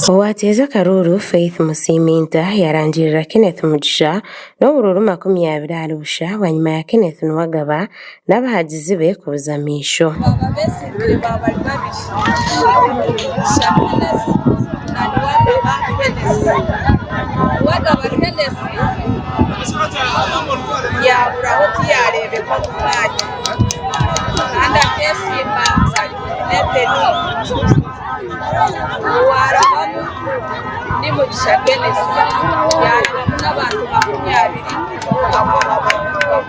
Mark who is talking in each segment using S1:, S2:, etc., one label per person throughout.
S1: Owateeza akaruuru Faith Musiiminta yarangirira Kenneth Mugisha n'oburuuru 20 ahari busha bwanyima ya Kenneth Nuwagaba n'abahagizi be kubuza amaisho.
S2: Baaba beesimbire baaba bari babiri, Mugisha Kenneth na Nuwagaba Kenneth. Nuwagaba Kenneth yaaburaho tiyaareebeka omu mwanya kandi akeesimba ari nominated. Owaarabamu ni Mugisha Kenneth yaarabamu n'abantu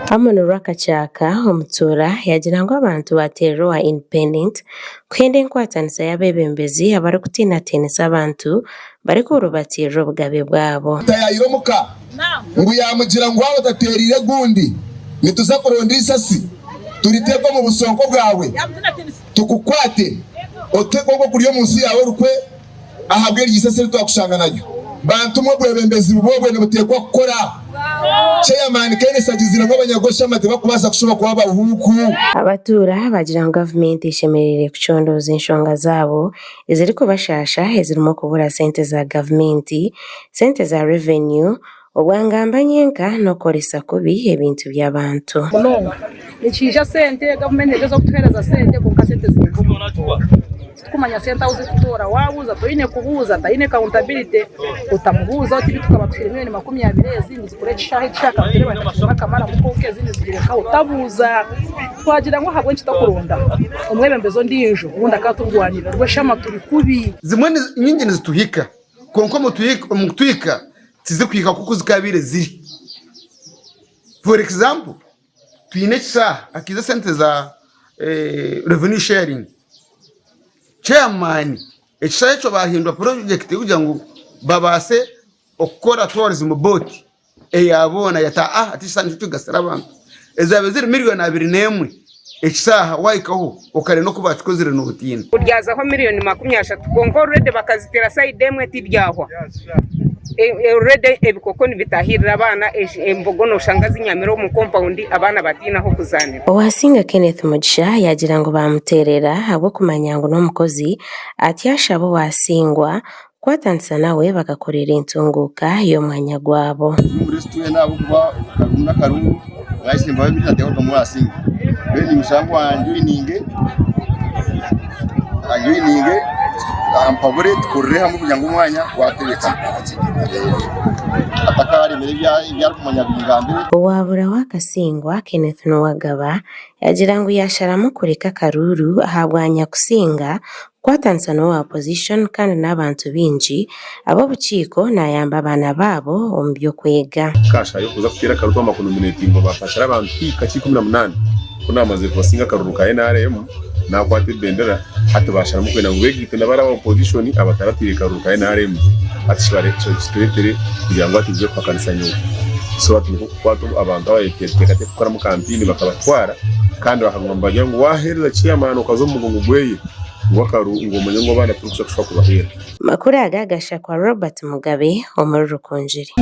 S2: 20.
S1: Amon Rwakakyaka, omutuura, yaagira ngu abantu baateerera owa Independent kuhenda enkwatanisa y'abeebembezi abarikutiinatiinisa abantu barikurubatirira obugabe bwabo.
S3: Tayayire omuka ngu yaamugira ngu waaba otateereire egundi nituza kuronda eisasi turiteeke omu busonko bwawe tukukwate otuhe kwonka okurya omu nsi yaawe orukwe ahabw'eryo isasi eri twakushanga naryo. Bantu mwe obwebembezi bubi obwe nibuteekwa kukora. Chairman Kenneth agizire ngu abanyagoshama tibakubaasa kushuba kuba abahuuku.
S1: Abatuura baagira ngu gavumenti eshemereire kucondooza enshonga zaabo ezirikubashaasha ezirimu okubura sente za gavumenti, sente za revenue, Obwangamba nyenka n'okukoresa kubi ebintu by'abantu.
S4: Munonga. Nikiija sente, gavumenti negyezaho kutuheereza sente kwonka sente ziri nk'omutooro. Titukumanya sente ahu zirikutoora. Waabuuza toine kubuuza, taine accountability. Otamubuuza oti bitu tukaba tuhaire miriyoni 20 ezi ngu zikore ekishaayi eki tureeba ngu bakamaramu kwonka ezindi zigire nkaho. Otabuuza. Twagira ngu ahabw'enki tokuronda omwebembezi ondiijo obundi akaturwanirira. Rweshama turi kubi.
S5: Zimwe nyingi nizituhika kwonka omu kutuhika tizikuhika nk'oku zikaabaire ziri. For example, twine ekishaaha hakiiza esente za revenue sharing, chairman ekishaaha ekyo baahindura purojekiti kugira ngu babaase okukora tourism boat eya boona yata ah hati ekishaaha nikyo kirikugasira abantu. Ezaabaire ziri miriyoni 21 ekishaaha waahikaho okareeba n'oku baakikozire nootiina.
S6: Kuryazaho miriyoni 30 kwonka already bakazitira sayidi emwe tiryahwa. Already ebikoko nibitahirira abaana, embogo noshanga zinyamire omu kompawundi abaana bataine ah'okuzaanira.
S1: Owasinga Kenneth Mugisha yaagira ngu baamuteerera ahabw'okumanya ngu n'omukozi, atyo ashaba owasingwa kukwatanisa nawe bakakorera entunguuka y'omwanya gwabo.
S7: Turi twena ahabw'okuba akaruru n'akaruru mwayesimbaho ebindi nateeka mwasinga mbwenu nimushaba ngu anjoyininge anjoyininge ampabure tukorere hamwe kugira ngu omwanya gwatebeka atakaremire ebi arikumanya abingambire.
S1: Owaburaho akasingwa, Kenneth Nuwagaba, yaagira ngu yaasharamu kureka akaruuru ahabwa nyakusinga Kukwatanisa n'owa opposition kandi n'abantu baingi ab'obukiiko nayamba abaana baabo omu by'okwega.
S8: Kasha y'okuza kuteera akaruru twamara kunominetingwa baapakira abantu kuhika 18 ku naamazire kubasinga akaruru ka nrm naakwata ebendera hati baasharamu kwenda ngu beegaite na bari aba opposition abatarataire karuru ka nrm hati kitureetere kugira ngu hati baije kuhakanisa nyowe so hati nikwo kukwata abantu abayeteekateeka kukoramu kampeyini bakabatwara kandi bakaguma nibagira ngu waaheereza chairman okaza omu mugongo gweye ngu akaru ngu omanye ngu abaana turikusha kushuba kubaheera.
S1: Amakuru aga gashakwa Robert Mugabe omuri Rukungiri.